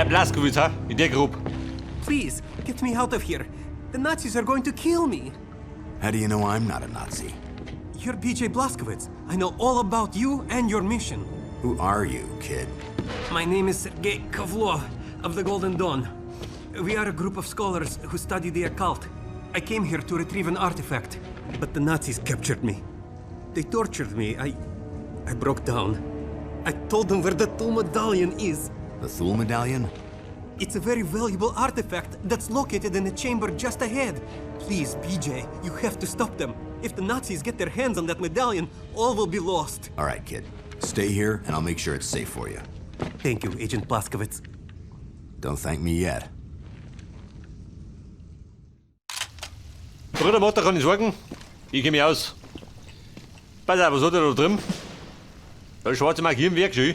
Der Blazkowicz, ha? In der Gruppe. Please, get me out of here. The Nazis are going to kill me. How do you know I'm not a Nazi? You're BJ Blazkowicz. I know all about you and your mission. Who are you, kid? My name is Sergei Kovlov of the Golden Dawn. We are a group of scholars who study the occult. I came here to retrieve an artifact, but the Nazis captured me. They tortured me. I broke down. I told them where the Thule Medallion is. The Thule Medallion? It's a very valuable artifact that's located in a chamber just ahead. Please, BJ, you have to stop them. If the Nazis get their hands on that medallion, all will be lost. All right, kid. Stay here, and I'll make sure it's safe for you. Thank you, Agent Blazkowicz. Don't thank me yet. Bruder, mach dir keine Sorgen. Ich kenn mich aus. Pass auf, was hat er da drin? Da ist schwarze Magie im Werk, schön.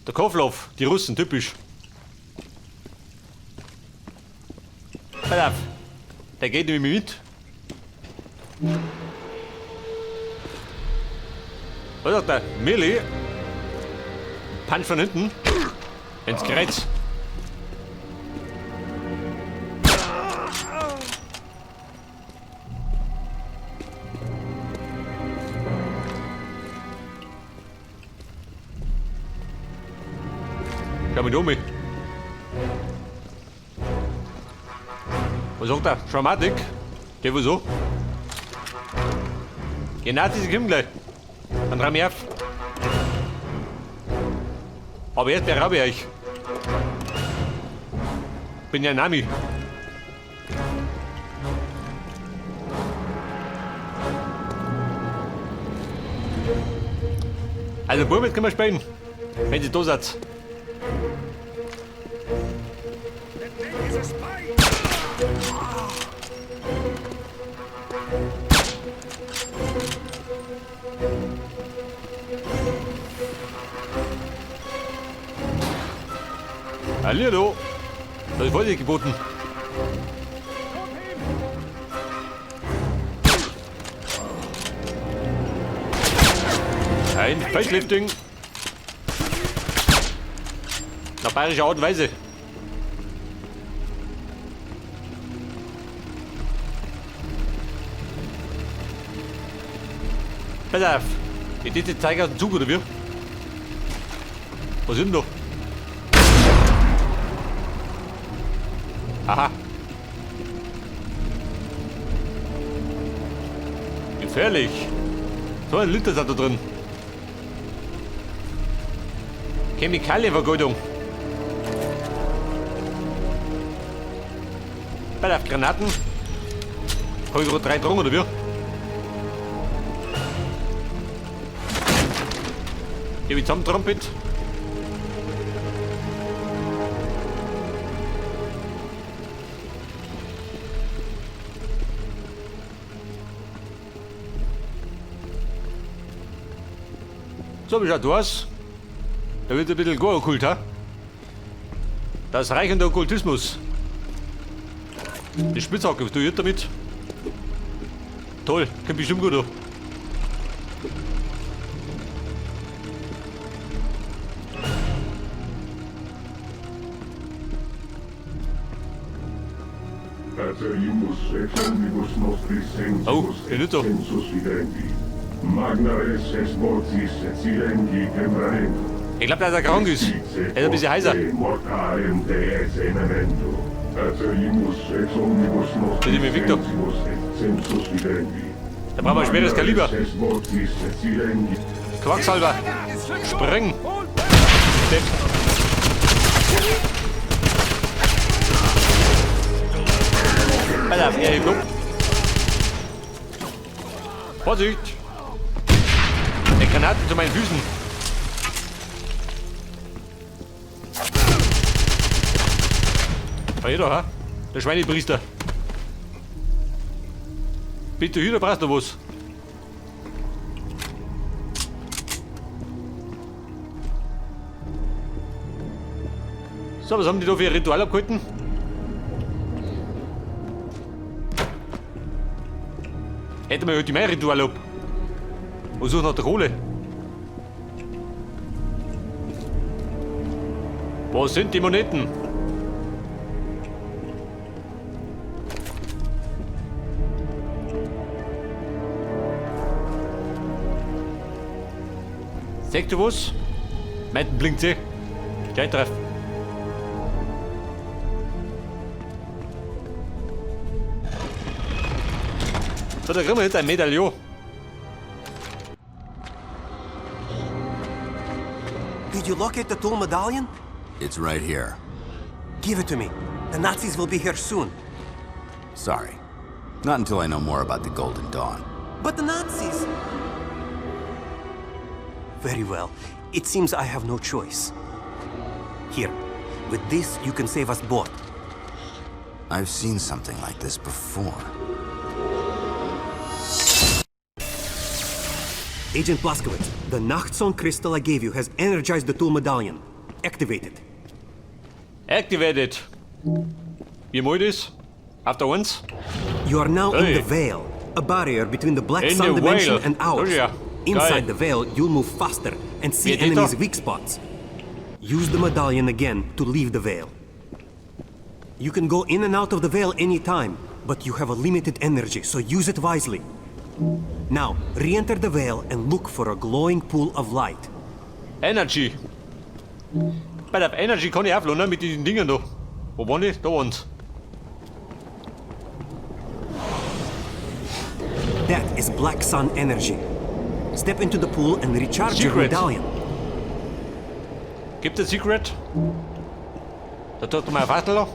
Der Kovlov, die Russen, typisch. Pass auf, der geht nämlich mit. Was sagt der? Milli? Punch von hinten. Ins Kreuz. Schau mich um. Was sagt der? Schaumatik? Der wieso? Die Nazis kommen gleich. Dann räum ich auf. Aber erst beraube ich euch. Bin ja Nami. Also Burmit können wir spielen, wenn sie da seid. Hallihallo. Das ist Vorsicht geboten. Ein Facelifting. Nach bayerischer Art und Weise. Pass auf. Ich die Zeige aus dem Zug, oder wie? Was ist denn da? Aha. Gefährlich. So ein Liter ist da drin. Chemikalienvergeudung. Pass auf, Granaten. Hab ich gerade 3 Drogen, oder wie? Hier wie zusammentrampelt. So, wie schaut das? Da wird ein bisschen gar okkult, ha? Das Reich und der Okkultismus. Die Spitzhacke, was tue ich damit? Toll, kommt bestimmt gut an. Oh, der Lütter. Ich glaub, dass er krank ist. Er ist ein bisschen heiser. Bitte mir Victor. Da brauchen wir ein schweres Kaliber. Quacksalber. Spring. Depp. Pass auf, er hebt ab. Vorsicht! Die Granaten zu meinen Füßen. Hier da, ha? Der Schweinepriester. Bitte, Hühner, brauchst du was? So, was haben die da für ein Ritual abgehalten? Hätten wir heute mein Ritual ab. Und suchen nach der Kohle. Wo sind die Moneten? Seht du was? Meinten blinkt sie. Gleich drauf. So, da kriegen wir jetzt ein Medaillon. Did you locate the Thule medallion? It's right here. Give it to me. The Nazis will be here soon. Sorry. Not until I know more about the Golden Dawn. But the Nazis! Very well. It seems I have no choice. Here. With this, you can save us both. I've seen something like this before. Agent Blazkowicz, the Nachtsonne crystal I gave you has energized the Thule medallion. Activate it. Activate it. Wie mal das? After once? You are now Hey. in the Veil, a barrier between the Black In Sun the dimension Veil. and ours. Oh, yeah. Inside Geil. the Veil, you'll move faster and see Wie geht enemies' da? weak spots. Use the medallion again to leave the Veil. You can go in and out of the Veil anytime, but you have a limited energy, so use it wisely. Now, re-enter the Veil and look for a glowing pool of light. Energy. Bei der Energy kann ich aufladen, ne? Mit diesen Dingen da. Wo waren die? Da waren's. That is Black Sun energy. Step into the pool and recharge your Secret. medallion. Gibt es Secret? Da tut mal ein Vater.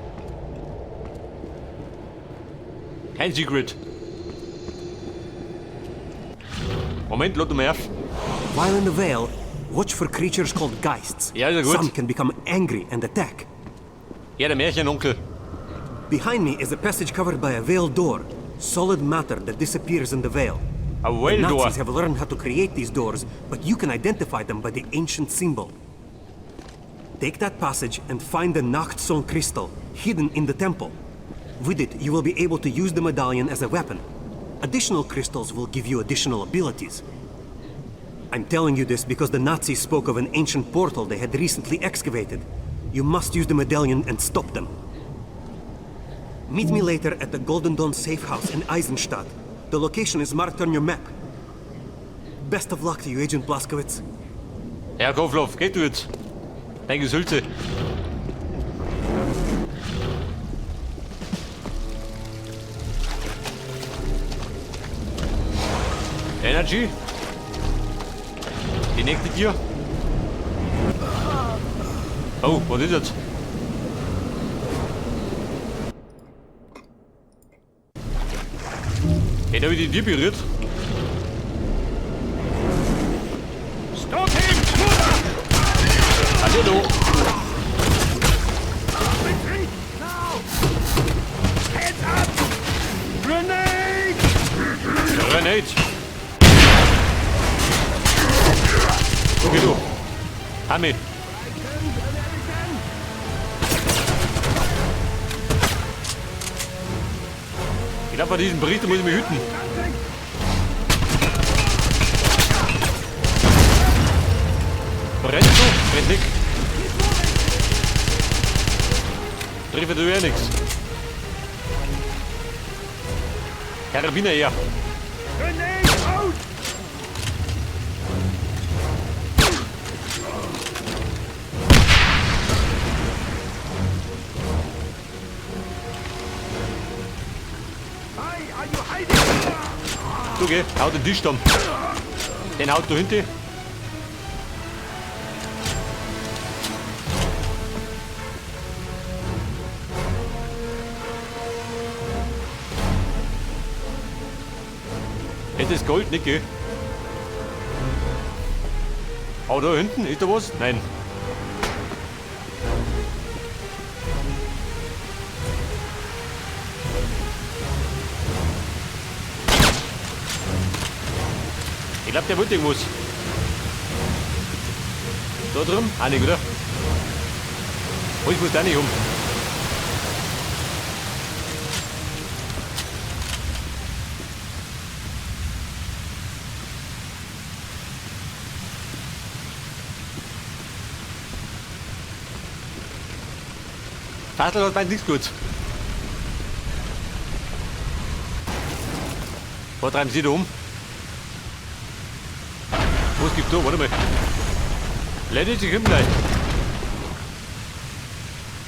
Kein Secret. Moment, lad mal auf. While in the Veil, watch for creatures called geists. Ja, ist ja gut. Some can become angry and attack. Ja, der Märchenonkel. Behind me is a passage covered by a veiled door, solid matter that disappears in the veil. A The veil door. Nazis have learned how to create these doors, but you can identify them by the ancient symbol. Take that passage and find the Nachtsonne crystal, hidden in the temple. With it, you will be able to use the medallion as a weapon. Additional crystals will give you additional abilities. I'm telling you this because the Nazis spoke of an ancient portal they had recently excavated. You must use the medallion and stop them. Meet me later at the Golden Dawn safe house in Eisenstadt. The location is marked on your map. Best of luck to you, Agent Blazkowicz. Herr Kovlov, geht du jetzt. Dein Gesülze. Energy. Die nächste Tür. Oh, was ist jetzt? Hey, da hab ich die Tür berührt. Stop him! Hallo. Retreat! Now! Heads up! Grenade! Grenade. Okay, du. Hami. American! Ich glaube, bei diesem Bericht muss ich mich hüten. Brennt so? Brennt nicht. Trifft du ja nix. Karabiner her. Grenade out! Hey, are you hiding? Du geh, hau den Tisch dann. Den haut du hinten. Ist das Gold nicht, gell? Aber da hinten, ist da was? Nein. Ich glaub, der wollte irgendwas. Da drüben? Auch nicht, oder? Oh, ich muss da nicht um. Fassel hat meint nichts gut. Was treiben Sie da um? Was gibt da? Warte mal. Leitet sich hinten gleich.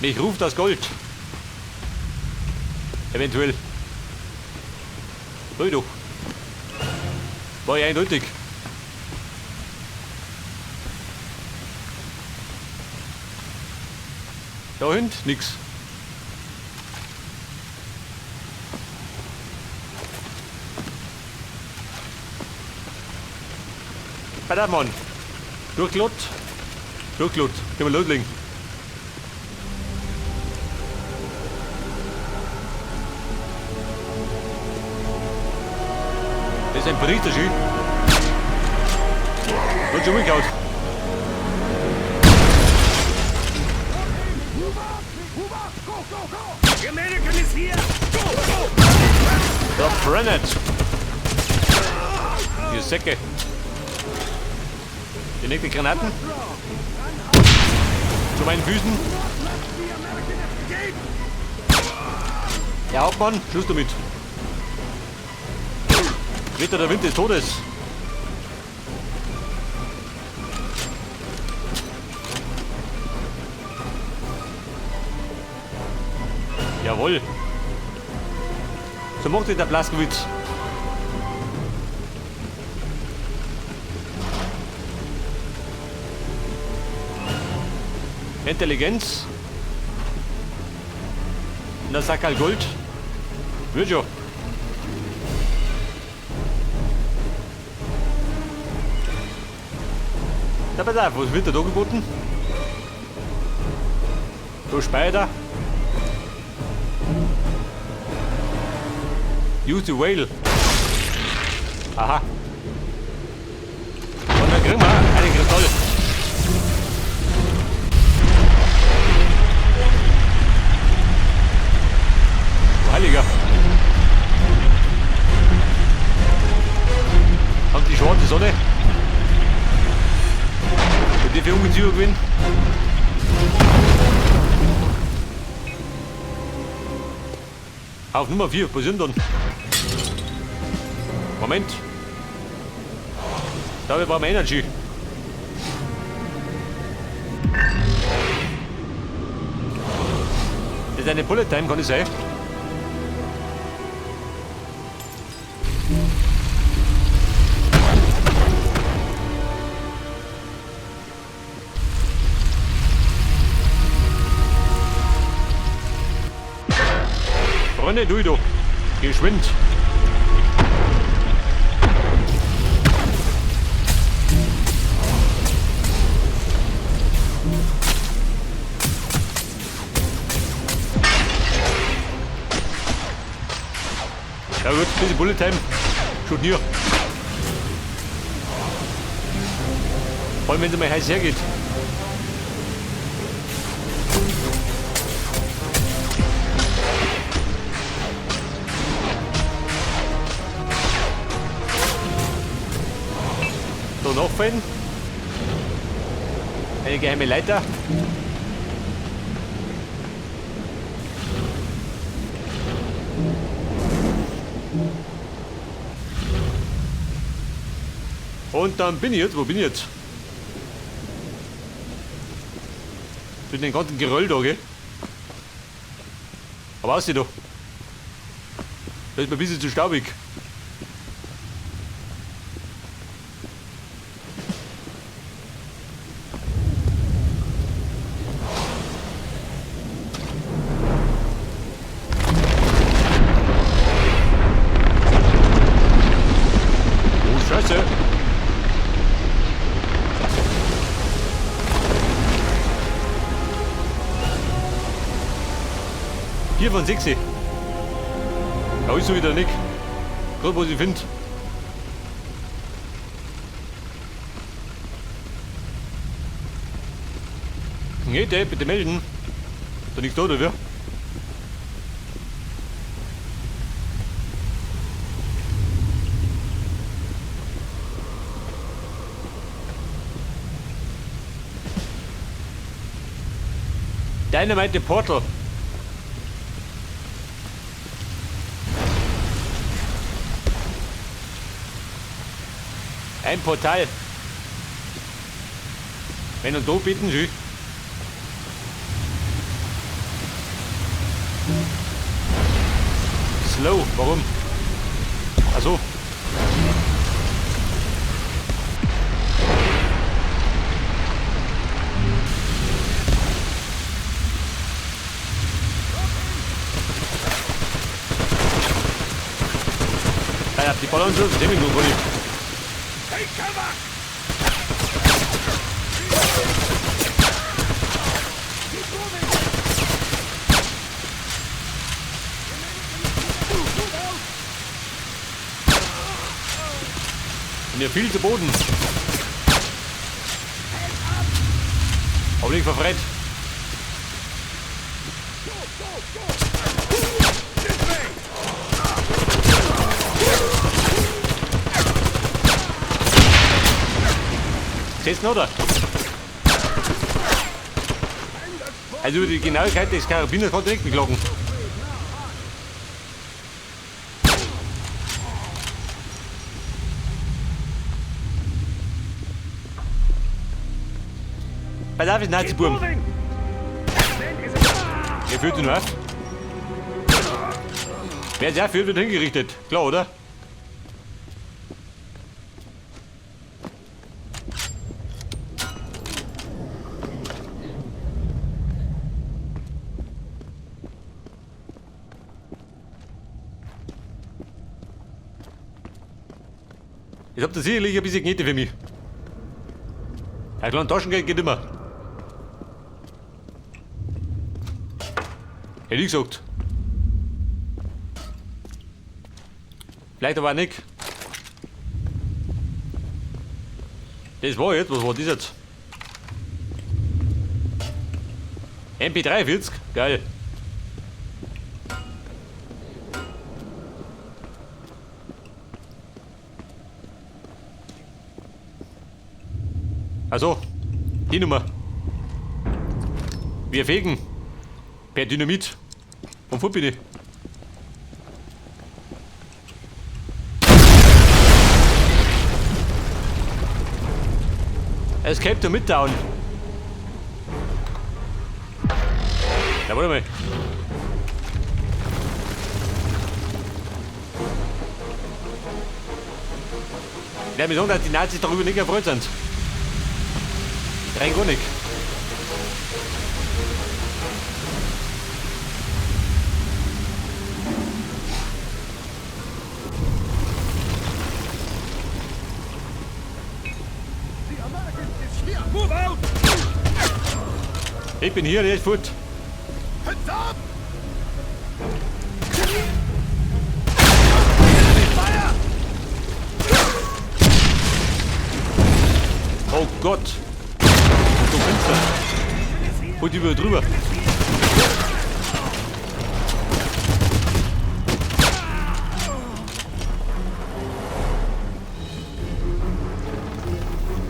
Mich ruft das Gold. Eventuell. Ui doch. War ja eindeutig. Da hinten nix. Bei Mann. Durchglut. Durchglut. Können wir loslegen. Das ist ein Priester, schön. Wird schon umgehauen. The American is here! Go, go! Da brennt. Die Säcke. Die nächsten Granaten. Zu meinen Füßen. Der Hauptmann, Schluss damit. Weht der Wind des Todes. Jawohl. So macht sich der Blaskowitz. Intelligenz. Na Sackerl Gold. Wird schon. Na, pass auf, was wird da geboten? Da Spider. Use the whale. Aha. Und dann kriegen wir einen Kristall. Du Heiliger. Haben die schwarze Sonne? Und die für Ungeziefer gewinnen? Auf Nummer 4, was sind dann? Moment. Da brauchen wir Energy. Das ist eine Bullet Time, kann es sein? Freunde, du doch. Geschwind. Ja gut, bisschen Bullet Time. Schon hier. Vor allem, wenn es mal heiß hergeht. So, nachfallen. Eine geheime Leiter. Und dann bin ich jetzt, wo bin ich jetzt? Mit dem ganzen Geröll da, gell? Aber aussieht doch. Da ist mir ein bisschen zu staubig. Oh, Scheiße. 4 von 6. Da ist so wieder Nick. Gerade was ich finde. Nee, der, bitte melden. Da nichts da, oder wer? Dynamite Portal. Ein Portal. Wenn und da bitten Sie. Slow, warum? Ach so. Ja, die ballern schon, 10 Minuten, Conny. Take cover! Keep moving! Move out! Und ihr viel zu Boden. Hoffentlich verfreit. Go, go, go! This way! Setzen, oder? Also über die Genauigkeit des Karabiners konnte ich nicht beklagen. Pass auf, ist Nazi-Burm. Wer führt ihn auf? Wer sich führt, wird hingerichtet. Klar, oder? Ich hab da sicherlich ein bisschen Knete für mich. Ein kleines Taschengeld geht immer. Hätte ich gesagt. Vielleicht aber auch nicht. Das war jetzt, was war das jetzt? MP43, geil. Also, die Nummer. Wir fegen. Per Dynamit. Und fort bin ich. Escape to Midtown. Ja, warte mal. Ich werde mir sagen, dass die Nazis darüber nicht erfreut sind. Rein gar nicht. The American is here! Move out! Ich bin hier, der ist fort. Heads up! Fire! Oh Gott. So finster. Holt die über drüber.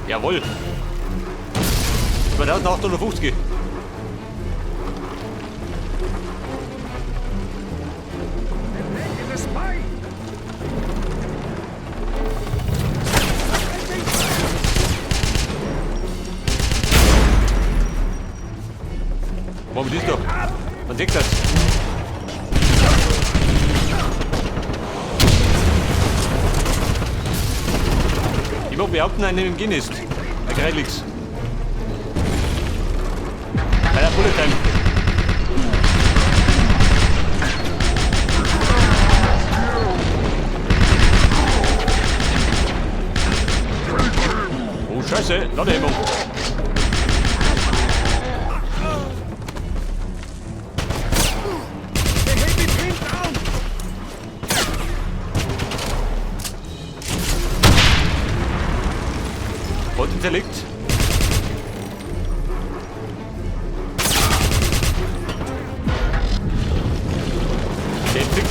Jawohl. 2850. Is a spy! Warum ist das doch? Man sieht das. Ich mag behaupten, ein MMG ist. Ein Greilix. Bei der Bullet Time. Oh Scheiße, Ladehemmung. They have me pinned down! Hat ihn zerlegt. Den fix.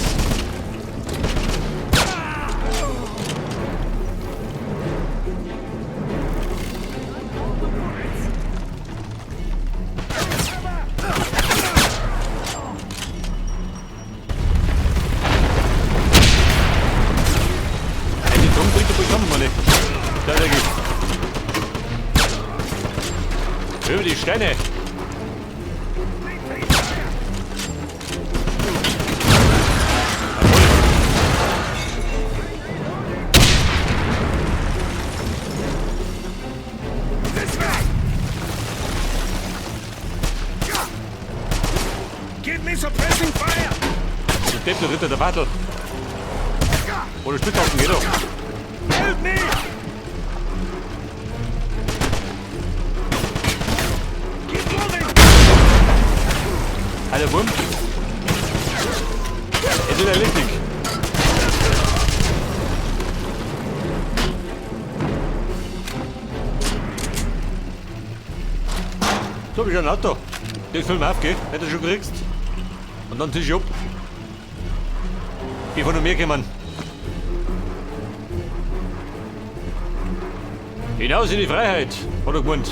Eine Drum bringt er bekommen wir nicht. Da Steine. This way! Give me suppressing fire! Du Depp, der Ritter der Battle. Ohne Spitzhacken geht doch. Help me! Keep moving! Alter Wurm. Es ist ja richtig. So hab ich ein Auto. Den Film auf, gell? Wenn du schon kriegst. Und dann zieh ich ab. Bevor noch mehr kommen. Hinaus in die Freiheit, hat er gemeint.